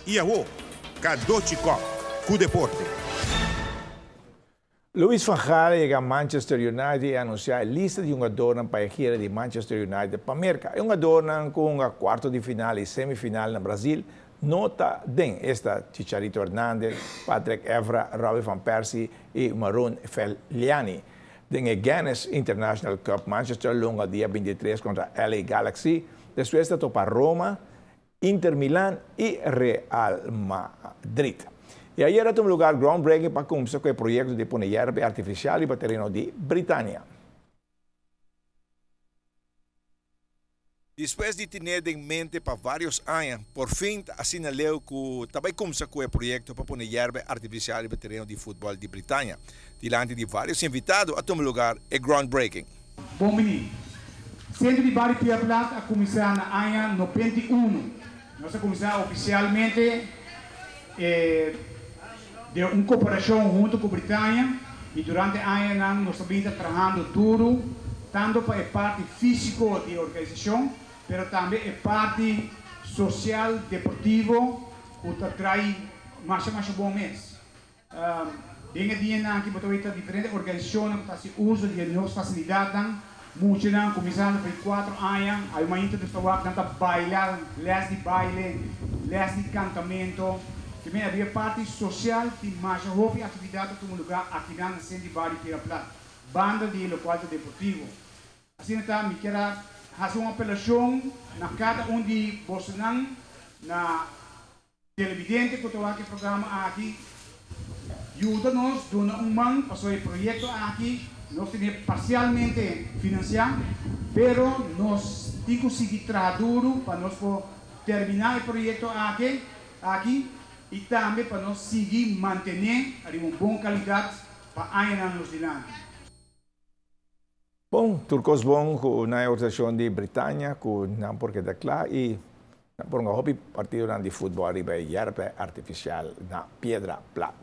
Y awo, Cadochi Kock cu deporte. Louis van Gaal a yega Manchester United y a anuncia e lista di hungadornan pa e gira di Manchester United pa Merca. E hungadornan cu hunga cuarto di final y semifinal na Brazil no ta den, esta Chicharito Hernandez, Patrick Evra, Robin van Persie y Maroon Fellaini. Den e Guinness International Cup Manchester lo hunga dia 23 contra LA Galaxy, despues ta topa Roma, Inter Milan y Real Madrid. Y ayera a tuma lugar groundbreaking pa cuminsa cu e proyecto di pone yerbe artificial riba tereno di Britania. Despues di tine den mente pa varios aña, por fin ta asina leu cu ta bay cuminsa cu e proyecto pa pone yerbe artificial riba tereno di futbol di Britania. Dilanti di varios invitado a tuma lugar e groundbreaking. Bon bini. Sentro di Bario Pierre Plat a kuminsá na aña 91. Nos a kuminsá ofisialmente den un koperashon huntu ku Britania i durante añanan nos a bin ta trahando duru tantu pa e parti físiko di e organisashon pero tambe e parti sosial deportivo ku ta trai masha masha bon mes. Den e dianan aki bo ta weta diferente organisashonnan ku ta hasi uso di e nos fasilidatnan. Muchanan kuminsando for di kuatro aña, awe mainta nos ta wak nan ta baila, lès di baile, lès di kantamento. Te mira riba e parti sosial tin masha hopi aktividat ta tuma lugá akinan na Senti Bario Piedra Plat, banda di lokual ta deportivo. Asina ta, mi kier a hasi un apelashon na kada un di bosonan na. Televidente ku ta wak e programa aki, yuda nos duna un man pasobra e proyekto aki nos tene parsialmente finansiá, pero nos tin ku sigui traha duru pa nos por terminá e proyekto aki aki i tambe pa nos sigui mantené riba un bon kalidat pa añanan nos dilanti. Bon, tur kos bon ku nan e organisashon di Britania ku nan por keda kla i nan por hunga hopi partidonan di futbòl riba e yèrpè artifisial na Piedra Plat.